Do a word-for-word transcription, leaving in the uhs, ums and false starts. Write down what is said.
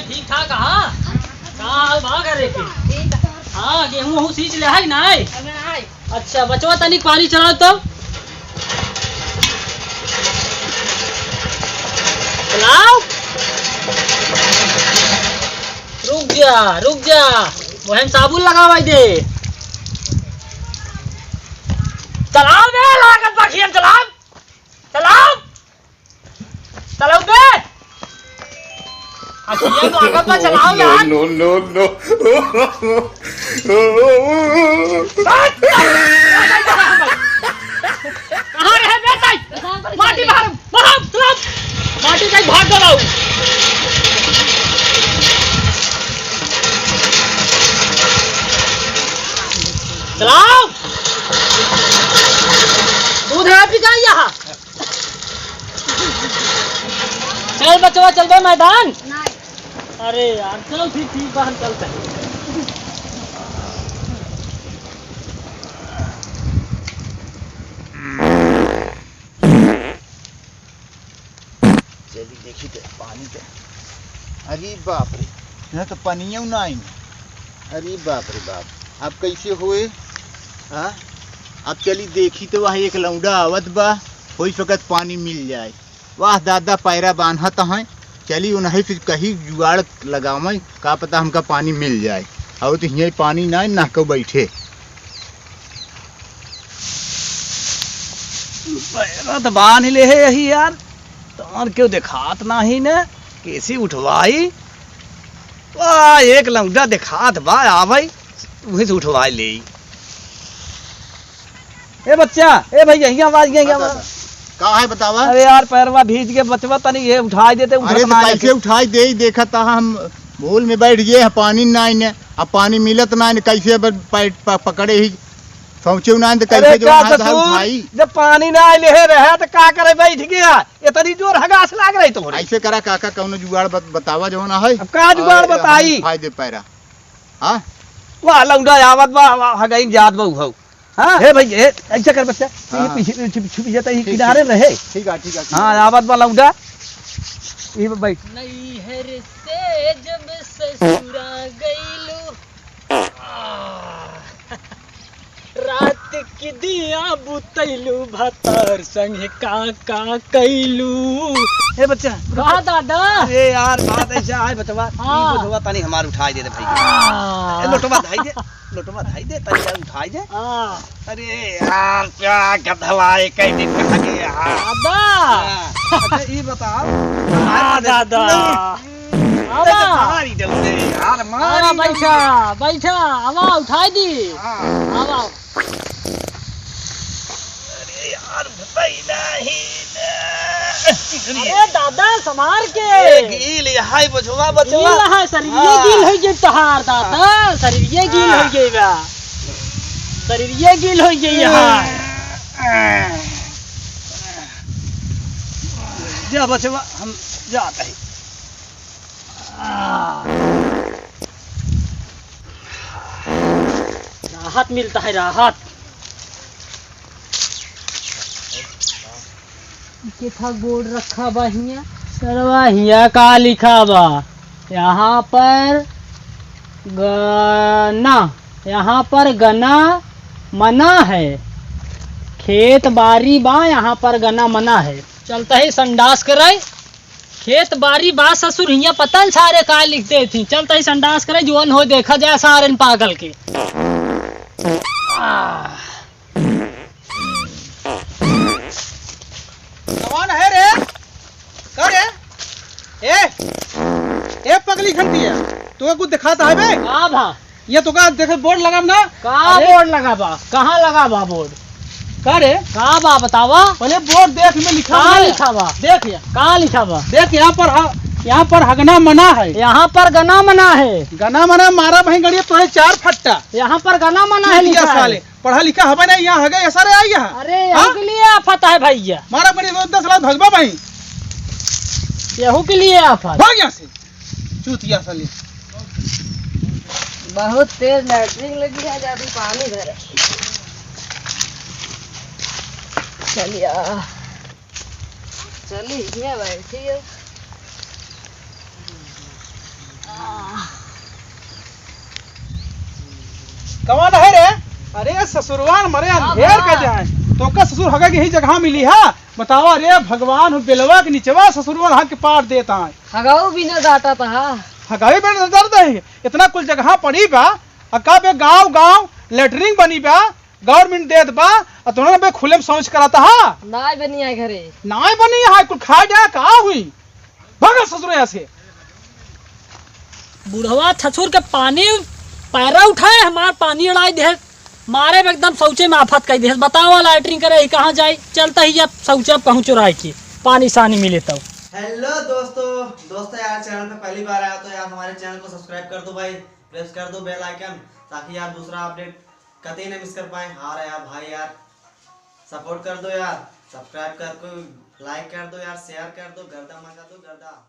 ठीक ठाक, हाँ? का हाल बा घरे के? ठीक है। हाँ, गेहूं वहूं सींच ले है कि नाय? अबे नाय। अच्छा, बचवा तनिक पानी चलाओ तो। चलाओ। रुक जा, रुक जा। मुहे में साबुन लगावाई दे। चलाओ बे, लागत बा खियन, चलाओ। चलाओ। चलाओ बे। आ, खियन लागत बा, चलाओ यार। No, no, no, no। कहाँ रहे बे ताई? माटी बाहर, बाहर, चलाओ। माटी ताई भाग गलाओ। चलाओ। दूध है पी जाए यहाँ। चल बचवा, चल बे मैदान। नहीं। अरे यार, चल ठीक, ठीक बा, हम चलते हैं। चली देखी तो पानी तो, अरे बाप रे, यहाँ तो पानियो ना आई। अरे बाप रे बाप, अब कैसे होए? हाँ, अब चली देखी तो वहाँ एक लौंडा आवत बा, होई सकत पानी मिल जाए। वाह दादा, पैरा बान्हत हैं, चली उन्हीं से कहीं जुगाड़ लगावें, का पता हमका पानी मिल जाए। और तो हियाँ पानी ना, ना को बैठे। पैरा तो बान्ह ले है यही यार, तोर क्यों देखात नाही न, कैसे उठवाई? वाह, एक लौंडा देखात बा, आवई, वहीं से उठवाई लेई। ए बच्चा, ए भैया, हियाँ आवाज, हियाँ, हियाँ हाँ, आवाज। दादा। का है बतावा? अरे यार, पैरवा भीज के बचवा, तनी ये उठाई देते, अरे उठत तो ना है कैसे कैसे। उठाई दे, देखा था हम भूल में बैठ गए हैं, पानी ना आइने, अब पानी मिलत ना आइने, कैसे अब पैर प-, पकड़े ही, सोचे ना आइने, तो अरे कैसे जो क्या हाथ ससुर, उठाई? जब पानी ना आइले है रहे, तो का करे बैठ गया? इतनी जोर हगास लाग रही तुम्हारी। ऐसे करा काका, कौनो जुगाड़ बत-, बतावा जो ना है। अब का जुगाड़ और हम बताई? उठाई दे पैरा। हाँ? वाह, लौंडा आवत बा, वाह, हगाई जात बा उहौ। हाँ? हे भाई, हे, ऐसा कर बच्चा, तू ये हाँ। पीछे, पीछे, पीछे, पीछे जाता, ये ठीक, किनारे ठीक। रहे। ठीक है, ठीक है, ठीक हाँ, है। आवत बा लौंडा। ये बैठ। नैहर से जब ससुरा गईलू, आ, रात की दिया बुतैलू, भतार संग का का कैलू। ए बच्चा, रुक। का दादा? अरे यार, बात ऐसा है बचवा, हाँ। ई बचवा तनी हमार उठाई दे दे भाई। हाँ। ए, लोटवा धाई दे। लोटवा धाई दे, तनी यार उठाई दे। हाँ। अरे यार, क्या गधवा है, कई दिन का लगे यार। दादा। हाँ। अच्छा, ई बताओ। हाँ, दादा। नहीं। आवा। मारी जल्दी यार, मारी आवा, जल्दी। बैठा, बैठा, आवा, उठाई दी। हाँ। आवा। अरे यार, उठता ही नहीं। अरे दादा, संभार के। ए, गील, हाय बचवा, बचवा। गील है, शरीर ये हाँ। गील होइ गई तोहार, दादा, हाँ। शरीर ये गील हाँ। होइ गई बा। शरीर ये गील होइ गई है। जा बचवा, हम जात ही। राहत मिलता है, राहत। के था बोर्ड रखा बा हियाँ। सरवा हियाँ का लिखा बा? यहाँ पर गना, यहाँ पर गना मना है। खेत बारी बा, यहाँ पर गना मना है। चलता ही संडास करे। खेत बारी बा ससुर, हियाँ पता न सारे का लिख देत ही। चलता ही संडास करे, जोन हो देखा जाए सारे पागल के। आह। कौन है रे? का रे? ए, ए पगली घंटी है, तोका कुछ दिखाता है बे? का भा? ये तोका देखे बोर्ड लगाब ना? का अरे? बोर्ड लगाबा? कहाँ लगाबा बोर्ड? का रे? का बा बतावा? पहले बोर्ड देख में लिखा का बा। लिखा बा? देख या। का लिखा बा? देख यहाँ पर ह-, यहाँ पर हगना मना है। यहाँ पर गना मना है। गना मना मारा भाई गड़िया तोहे चार फट्टा। यहाँ पर गना मना है चूतिया लिखा है। साले। पढ़ा लिखा हवे नहीं, यहाँ हगे ऐसा रे आई यहाँ। अरे, हाँ? यहू के लिए आफत है भैया। मारा पड़ी वो दस लाख भगवा भाई। यहू के लिए आफत। भाग यहाँ से। चूतिया साले। बहुत तेज लैट्रिन लगी है, जादू पानी भरे। चलिया। चली, हियाँ बैठी है। कवन है रे? अरे ससुरवा न मरे हाँ, अंधेर हाँ। कर दे हैं। तो का ससुर हगा के ही जगह मिली है? बतावा रे भगवान हो, बेलवा के निचवा ससुरवा हग के पार देत हैं। हगाऊ बिना दाटा था। हगाऊ बिना दाटा था। इतना कुल जगह पड़ी बा, आ का बे गाँव गाँव लेटरिन बनी बा, गवर्नमेंट देत बा, आ तोहन बे खुले में शौच कराता हा? नाय बनी है घरे। नाय बनी है, कुल खा जा, का हुई? भागा ससुर यहाँ से। बुढ़वा छछुर के पानी पैरा उठाए, हमार पानी अड़ाई दे, मारे में एकदम शौचे में आफत कई दे। बतावा लेटरिन करे ही कहाँ जाई? चलता ही अब शौचे पहुँच रहा है कि पानी सानी मिले तब। हेलो दोस्तों, दोस्तों यार, चैनल पे पहली बार आया तो यार हमारे चैनल को सब्सक्राइब कर दो भाई, प्रेस कर दो बेल आइकन, ताकि यार दूसरा अपडेट कतई ना मिस कर पाए। हाँ रे यार भाई यार, सपोर्ट कर दो यार, सब्सक्राइब कर दो, लाइक कर दो यार, शेयर कर दो, गर्दा मचा दो गर्दा।